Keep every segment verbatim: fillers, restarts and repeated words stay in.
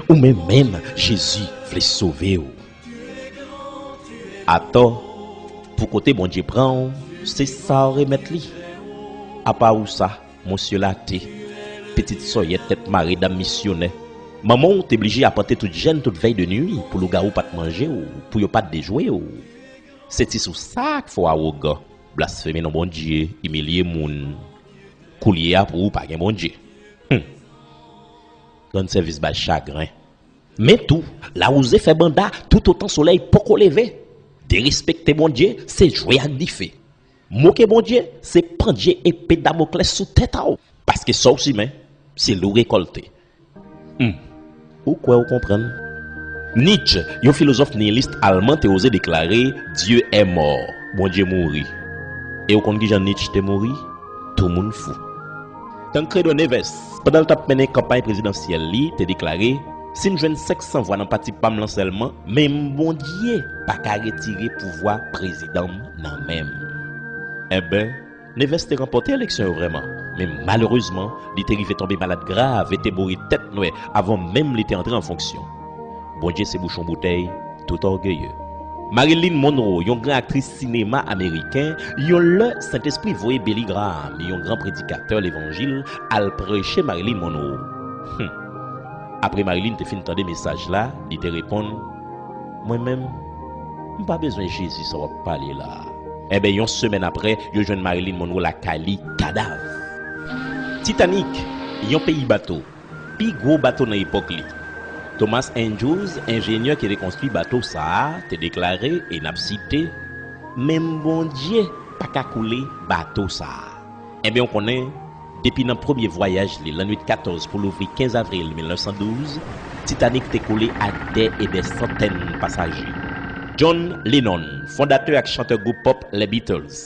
Ou menm menm, Jezi vle sove w. Atò, pou kote Bondye pran w, se sa w remèt li. Apa ou sa, monsye late, pitit sòyèt tèt mare dam misyonè. Manman w te blije apante tout jèn tout vèy de nwi pou lougawou pa t manje w, pou yo pa t dejwe w. Se ti sou sa k fè w awogan, blasfeme non Bondye, imilye moun. Koulye a pou ou pa gen Bondye. Hum. Rann sèvis bay chagren. Men tou, lawouze fè banda toutotan solèy poko leve. Derespekte Bondye, se jwe ak dife. Moke Bondye, se pandye epe Damoklès sou tèt a w. Paske sa w simen, se li w rekòlte. Hmm. Ou kwè w konprann? Nietzsche, yon filozòf niyilis alman, te oze deklare, Dieu est mort. Bondye mouri. E w konn kijan Nietzsche te mouri? Tou moun fou. Tancredo Neves, pandan l t ap mennen kanpay prezidansyèl li, te deklare, si m jwenn senk san vwa nan pati pa m lan sèlman, menm Bondye pa ka retire pouvwa prezidan m nan men m. Enben, Neves te ranpòte eleksyon yo vrèman, men malerezman, li te rive tonbe malad grav e te mouri tèt nwè avan menm li te antre an fonksyon. Bondye se bouchon boutèy tout ògeye. Marilyn Monroe, yon gran aktris sinema ameriken, yon lè Sentespri voye Billy Graham, yon gran predikatè levanjil, al preche Marilyn Monroe. Hum. Apre Marilyn te fin tande mesaj la, li te reponn, mwen menm, m pa bezwen Jezi sa w ap pale la a. Enben, yon semèn apre, yo jwenn Marilyn Monroe lakay li, kadav. Titanic, yon peyi bato, pi gwo bato nan epòk li. Thomas Andrews, enjenyè ki te konstwi bato sa a, te deklare, e n ap site, menm Bondye pa ka koule bato sa a. Enben, w konnen, depi nan premye vwayaj li, lannwit katòz pou louvri kenz avril mil nèf san douz, Titanic te koule ak dè e dè santèn pasaje. John Lennon, fondatè ak chantè gwoup pòp Les Beatles,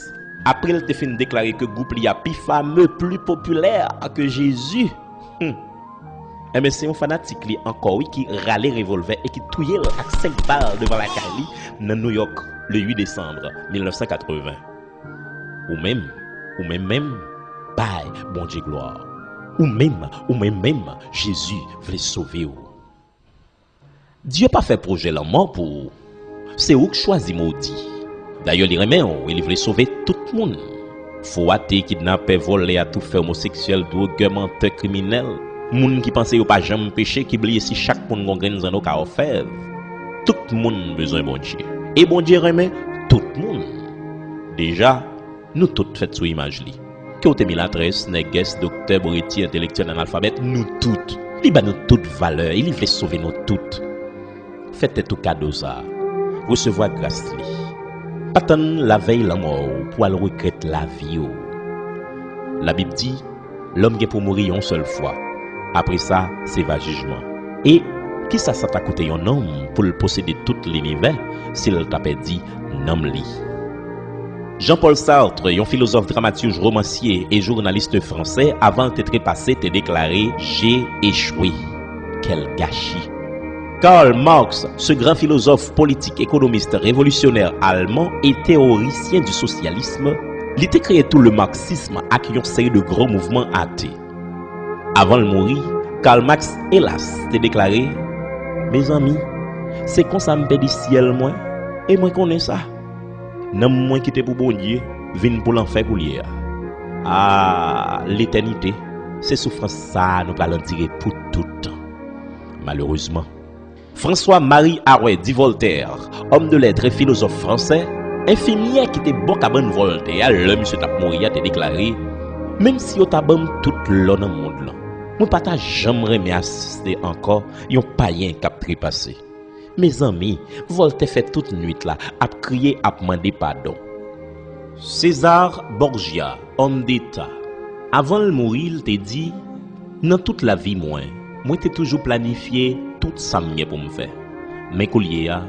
apre l te fin deklare ke gwoup li a pi fame, pli popilè ke Jezi, hmm, enben, se yon fanatik li ankò, wi, ki rale revòlvè e ki touye l ak senk bal devan lakay li nan New York, le uit desanm mil nèf san katreven. Ou menm, ou menm menm, bay Bondye glwa. Ou menm, ou menm menm, Jezi vle sove w. Dye pa fè pwojè lanmò pou ou. Se ou k chwazi modi. Dayè, li renmen w e li vle sove tout moun. Fo ate, kidnapè, vòlè, atoufè, omoseksyèl, dwogè, mantè, kriminèl, moun ki panse yo pa janm peche, ki bliye si chak moun gon grenn zanno ka òfèv. Tout moun bezwen Bondye. E Bondye renmen tout moun. Deja, nou tout fèt sou imaj li. Ke w te milatrès, nègès, doktè, boreti, entelektyèl, analfabèt, nou tout. Li ba nou tout valè e li vle sove nou tout. Fè tèt ou kado sa a. Resevwa gras li. Pa tann lavèy lanmò w pou w al regrèt lavi w. Labib di, lòm gen pou mouri yon sèl fwa. Apre sa, se va jijman. E kisa sa ta koute yon nonm pou l posede tout linivè si l ta pèdi nanm li? Jean-Paul Sartre, yon filozòf, dramatij, romansye e jounalis fransè, avan l te trepase, te deklare, j'ai échoué. Quel gâchis! Karl Marx, ce grand philosophe politique, économiste, révolutionnaire allemand et théoricien du socialisme, li te kreye tou le marxisme ak yon seri de gran mouvman ate. Avan l mouri, Karl Marx, elas, te deklare, mezanmi, se konsa m pèdi syèl mwen, e mwen konnen sa. Nanm mwen ki te pou Bondye vin pou lanfè koulye a. A, letènite, se soufrans sa a nou pral andire pou tout tan. Malerezman, François-Marie Arouet dit Voltaire, homme de lettres et philosophe français, enfimyè ki te bò kabann Voltaire a lè misye t ap mouri a, te deklare, menm si yo ta ban m tout lò nan mond lan, mwen pa ta janm renmen asiste ankò yon payen k ap trepase. Mezanmi, Voltaire fè tout nwit la ap kriye, ap mande padon. César Borgia, homme d'État, avan l mouri, l te di, nan tout lavi mwen, mwen te toujou planifye tout sa m gen pou m fè. Men koulye a,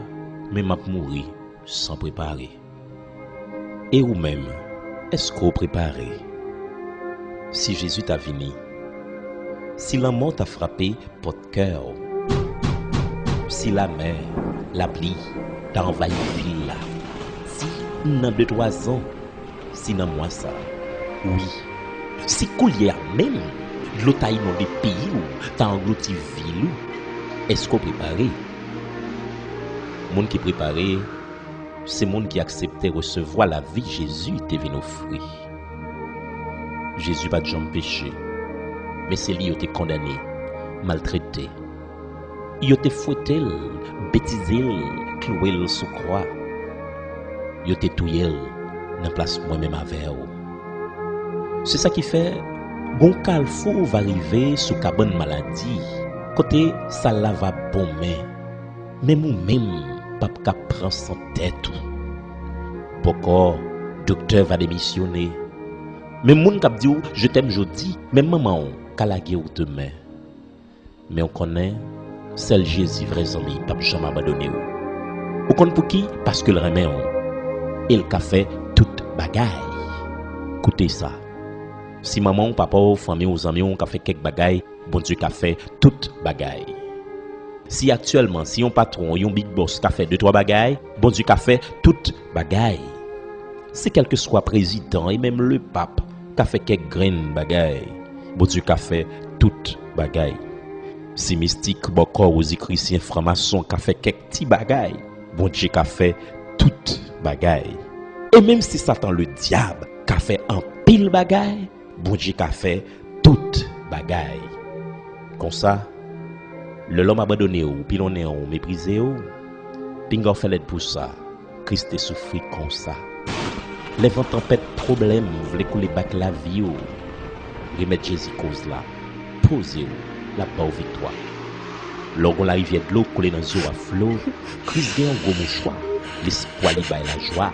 men m ap mouri san prepare. E ou menm, èske w prepare? Si Jezi ta vini, si lanmò ta frape pòt kè w, si lamè, lapli ta anvayi vil la, si nan de twa zan, si nan mwa sa, wi, si koulye a menm, dlo ta inonde peyi w, ta anglouti vil ou, Èske w prepare? Moun ki prepare, se moun ki aksepte resevwa lavi Jezi te vin ofri. Jezi pa t janm peche, men se li yo te kondane, maltrete. Yo te fwete l, betize l, klouwe l sou kwa. Yo te touye l nan plas mwen menm avè w. Se sa ki fè, gon kalfou va rive sou kabann maladi, kote sal la va bonmen. Menm ou menm p ap ka pran san tèt ou. Bòkò, doktè va demisyone. Menm moun k ap di w je t'aime jodi, menm manman w ka lage w demen. Men w konnen, sèl Jezi vrè zanmi p ap janm abandone w. Ou konn pouki? Paske l renmen w. E l ka fè tout bagay. Koute sa. Si manman w, papa w, fanmi w, zanmi w ka fè kèk bagay, Bondye ka fè tout bagay. Si aktyèlman, si yon patwon, yon big boss ka fè de twa bagay, Bondye ka fè tout bagay. Si kèlkeswa prezidan e menm lepap ka fè kèk grenn bagay, Bondye ka fè tout bagay. Si mistik, bòkò, wozikrisyen, franmason ka fè kèk ti bagay, Bondye ka fè tout bagay. E menm si Satan Ledyab ka fè anpil bagay, Bondye ka fè tout bagay. Konsa, lè lòm abandone w, pilonnen w, meprize w, pinga w fè lèd pou sa. Kris te soufri konsa. Lè van tanpèt pwoblèm vle koule bak lavi w, remèt Jezi koz la. Poze w, l ap ba w viktwa. Lè w gon larivyè dlo koule nan zye w a flo, Kris gen yon gwo mouchwa. Lespwa li bay lajwa.